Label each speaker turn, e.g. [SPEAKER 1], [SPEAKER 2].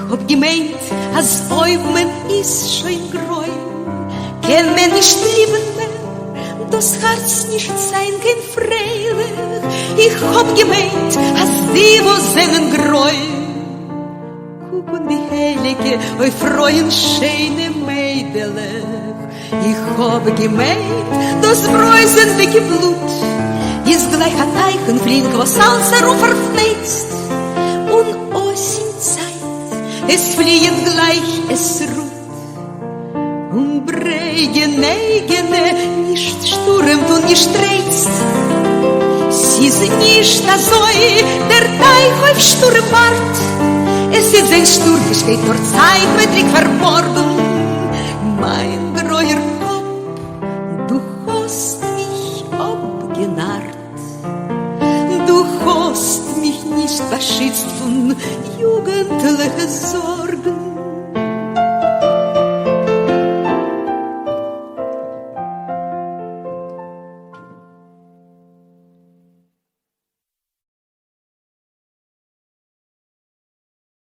[SPEAKER 1] האב געמיינט אז אויב מען איז שוין גרוי קען מען נישט ליבן מער, דאס הארץ נישט זיין קיין פרייליך, איך האב געמיינט אז די וואס זענען גרוי קוקן ווי הייליגע אויף פרויען שיינע מיידלעך, איך האב געמיינט דאס ברויזענדיגע בלוט איז גלייך א טייך און פלינק וואס אלץ ארום פארפלייצט, און אויסין צייט עס פליעט גלייך עס רוט, און ברעגן אייגענע נישט שטורעמט און נישט רייצט. ס'איז נישט אזוי דער טייך אויף שטורעם ווארט, עס איז זיין שטורמישקייט נאר צייטווייליג פארבארגן. מיין גרויער קאפ, דו האסט מיך אפגענארט, דו האסט מיך נישט באשיצט פון יוגנטליכע זארגן.